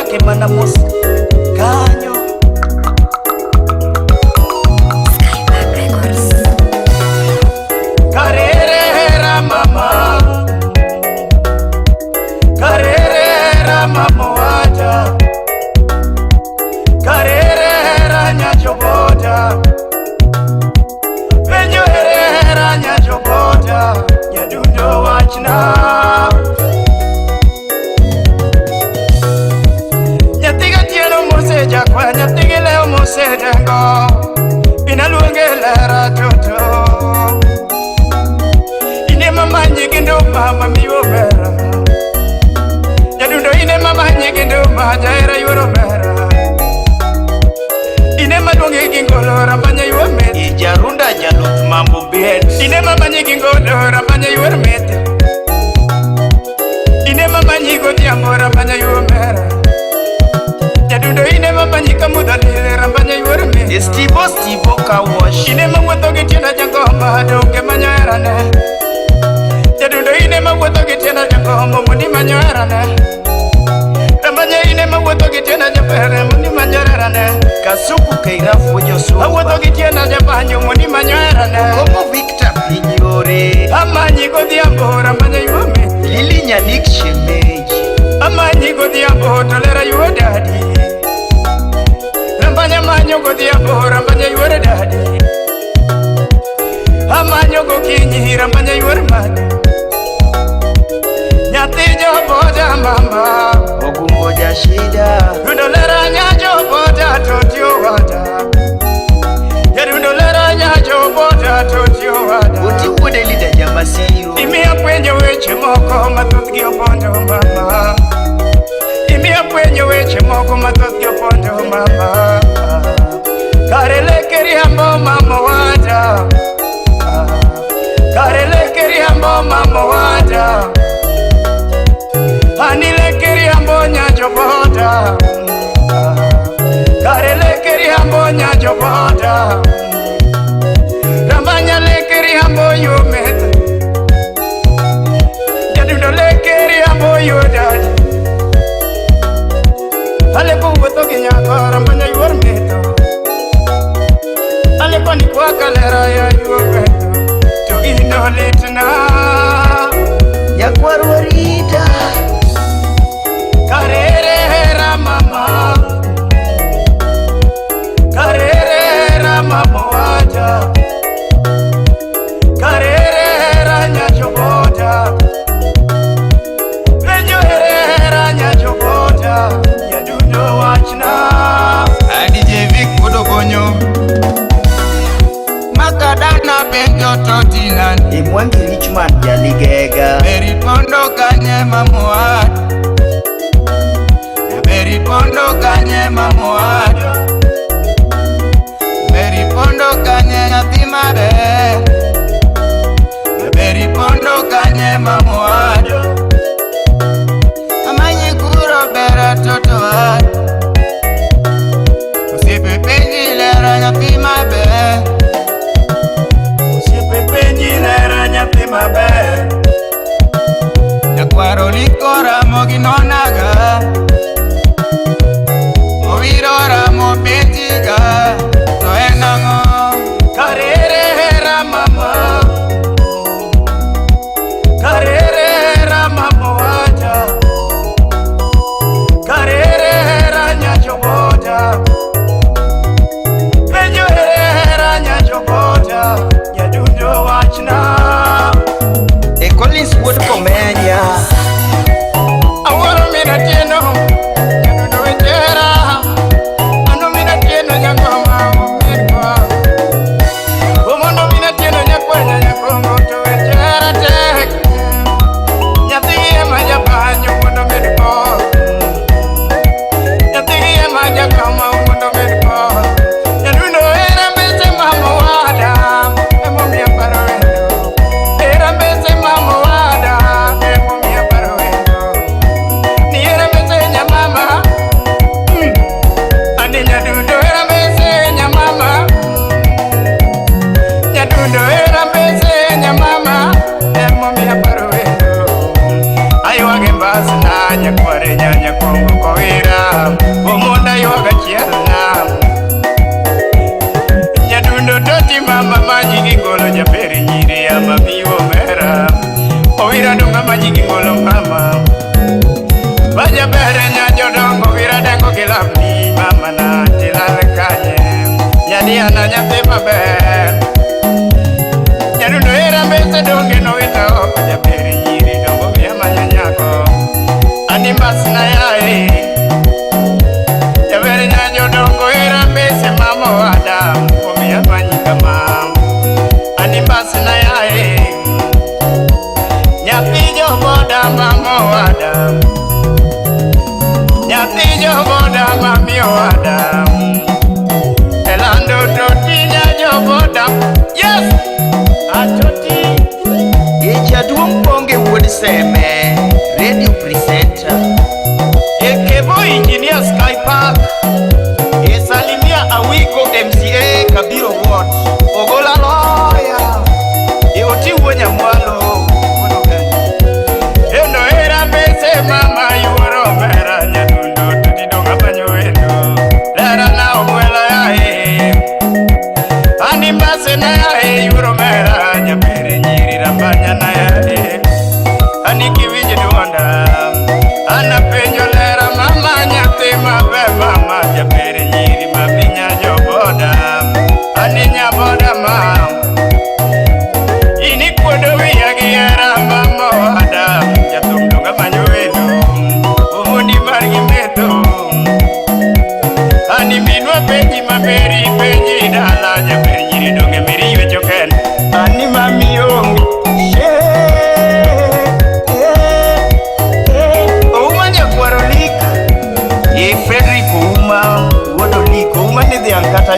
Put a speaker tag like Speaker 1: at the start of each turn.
Speaker 1: Make mana mos kanyo.
Speaker 2: Skypark Records.
Speaker 1: Karerera mama, karerera mama wacha, karerera nyachobota, penjo herera nyachobota, nyadundo wachna. Nyathi gatieno mosejakwa, nyathi gi lew mosedengo, binaluonge lera toto. Ine mamanyi gi nduma mamiyo mera, nyadundo ine mamanyi gi nduma jahera yuoro mera. Ine maluongi gi ngolo rambanya yuor met.
Speaker 3: Ijarunda jaluth mambo bet.
Speaker 1: Ine mamanyi gi ngolo rambanya yuor met. Ine mamanyi godhiambo rambanya yuor mera. Nyadundo ine mamanyi kamudho lil rambanya yuor met.
Speaker 3: Stivo Stivo kawash.
Speaker 1: Ine mawuotho gi tienda jangoma donge manyo herane. Jadundo ine mawuotho gi tienda jangoma mondi manyo herane. Rambanya ine mawuotho gi tienda japere mondi manyo herane.
Speaker 3: Kasuku Keirafu Josuba.
Speaker 1: Awuotho gi tienda jabanyo mondi manyo herane.
Speaker 3: Komo Victor Pinyore.
Speaker 1: Amanyi godhiambo rambanya yuo met.
Speaker 3: Lili Nyanik Shemeji.
Speaker 1: Amanyi godhiambo to lera yuo dadi. Rambanya manyo godhiambo rambanya yuor dadi. Amanyo gokinyi rambanya yuor mano. Nyathi joboda mama.
Speaker 3: Ogungo Jashida.
Speaker 1: Rundo lera nyajo boda to tio wada. Jarundo lera nyajo boda to tio wada.
Speaker 3: Oti wuode Lida Jamasiro.
Speaker 1: Imiya fwenyo weche moko mathothgi opondo mama. Imiya fwenyo weche moko mathothgi opondo mama. Kare leke riambo mama wada. Kare leke riambo mama wada. Ani leke riambo nyajo boda. Kare leke riambo nyajo boda. Rambanya leke riambo yo met. Jadundo leke riambo yo dad. Aleko wuotho gi nyako rambanya yuor meto. Aleko ni kwa kalera ya yuor meto. To gino litna.
Speaker 3: Nyakwar Warita.
Speaker 1: Karerera mama. Karerera mama wacha. Karerera nyachobota. Penjo herera nyachobota. Nyadundo wachna.
Speaker 4: DJ Vic Odogonyo Makadana penjo to tinani
Speaker 3: Imwangi Richman.
Speaker 1: na nyakware nyanya kongo kowira omonda ywaga chiel na nyadundo toti mama manyigi ngolo jaber nyiri ya mamiwo mera owira donga manyigi ngolo mama Bajabere nya jodongo wira dengo gilamni mama na tilal kanye nyadiana nyathi maber nyadundo era mbese donge nowita oko jaber nyiri dongo miya manyanyako ani mbasna yae jaber nya jodongo era mbese mama wada omiya manyika mam ani mbasna yae nyathi joboda mama wada nyathi joboda mami owada elando toti nya joboda yes atoti
Speaker 3: E jaduong' Bonge wuod Seme, radio presenter.
Speaker 4: Ekebo Engineer Sky Park e salimia Awiko MCA Kabiro Ward Ogola Loya e oti wuo Nyamwalo
Speaker 1: endo era mbese mama yuoro mera nyadundo toti donga manyo wendo lera na omwela yae ani mbase na yae yuoro mera nyapere nyiri rambanya na yae ani kiwinj duonda ana penjo lera mama nyathi maber mama jaber nyiri maminya joboda ani nyaboda mam ini kuodo wiya gi hera mama owada jathum donga manyo wendo omondi margi metho ani minwa penji maberi penji dala jaber nyiri donge meri ywecho ken ani mami onge she
Speaker 4: Ouma nyakwaro lik e Frederick Ouma wuod Olik Ouma ni dhiang' kata